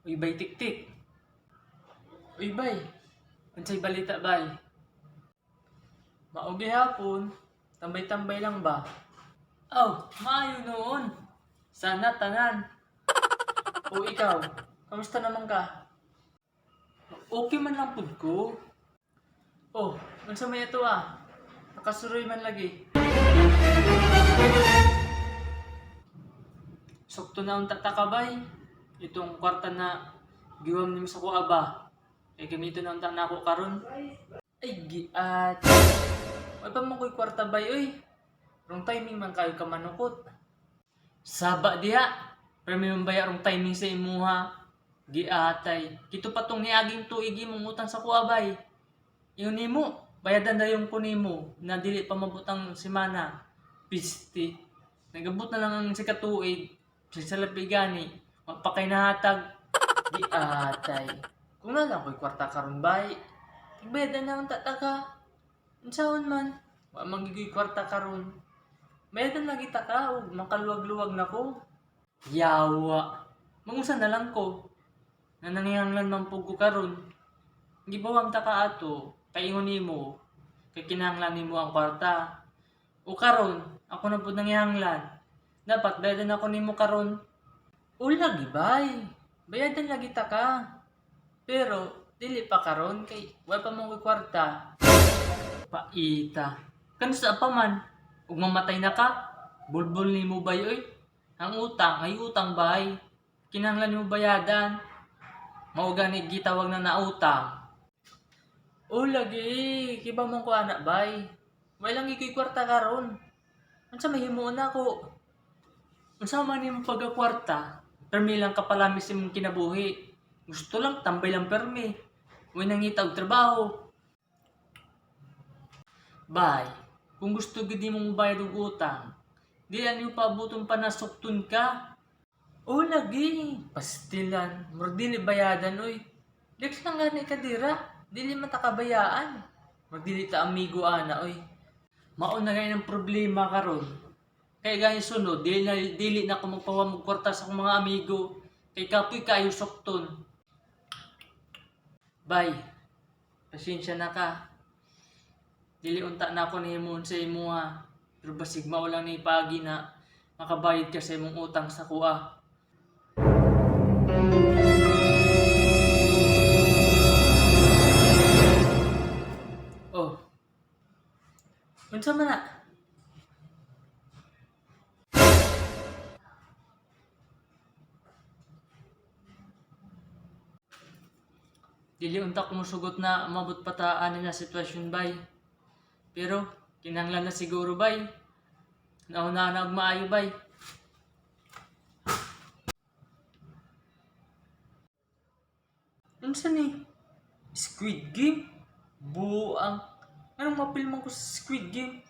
Uy, bay tik-tik. Uy, bay. Unsay balita, bay? Mao gihapon. Tambay-tambay lang ba? Oh, maayo noon. Sana tanan. O ikaw, kamusta naman ka? Okay man lang pud ko. Oh, unsa may ato ah? Nakasuroy man lagi. Sukto na unta ta ka, bay. Itong kwarta na giwam nimo sa kuha ba? Kay gamito na unta nako karon. Ay giat. Way pa man ko'y kwarta, bay, oy. Wrong timing man kayo ka manukot. Saba diha. Pero may mabaya rong timing sa imuha. Giatay. Kito pa tong niaging tuig imong utang sa kuha, bay. Ingon nimo, bayadan na yung kunimo na dili pa mabutang semana. Pisti. Nagabot na lang ang sa tuig. Sa salapi gani. Mapakay nahatag. Giatay. Kung na lang ko'y kwarta karon, bay. Bayad na ang tataka. Unsaon man? Wa man gyud ko'y kwarta karon. Bayadan lagi ta ka og makaluwag-luwag na ko. Yawa. Mangusa na lang ko. Na nangihanglan man pug ko karon. Gibawang ta ka ato kay ingon nimo kay kinahanglan nimo ang kwarta. O karon, ako na pud nangihanglan. Dapat bayadan ako nimo karon. O lagi, bay. Bayadan lagi ta ka. Pero dili pa karon kay wa pa man ko'y kwarta. Paita. Kanus-a pa man? Ug mamatay na ka? Bulbul nimo, bay, oy. Ang utang ay utang, bay. Kinahanglan nimo bayadan. Mao gani gitawag na nautang. O lagi, kibaw man ko ana, bay. Way lang ko'y kwarta karon. Unsa may himuon nako? Unsa man nimo pagkakwarta? Permi lang kapalamis imong kinabuhi. Gusto lang tambay lang permi. Way nangita og trabaho. Bay, kung gusto gid nimong mobayad og utang, di lang nimo paabuton pa na sukton ka. O lagi, pastilan, murag dili bayadan oy. Lex lang gani ka dira, dili man ta kabayaan. Murag dili ta amigo ana oy. Mao na gani ang problema karon. Kay gani sunod, dili na ako magpawam og kwarta sa akong mga amigo. Kay kapoy kaayo sukton. Bay, pasensya na ka. Dili unta na ako nahimon sa imuha. Pero basig mao lang ni paagi na makabayad ka sa imong utang sa kuha. Oh. Unsa man na? Dili unta ko mosugot na mabot pa ta ani na sitwasyon, bay. Pero kinahanglan na siguro, bay. Nauna na og maayo, bay. Unsa ni? Squid Game? Buang. Anong mapilman ko sa Squid Game?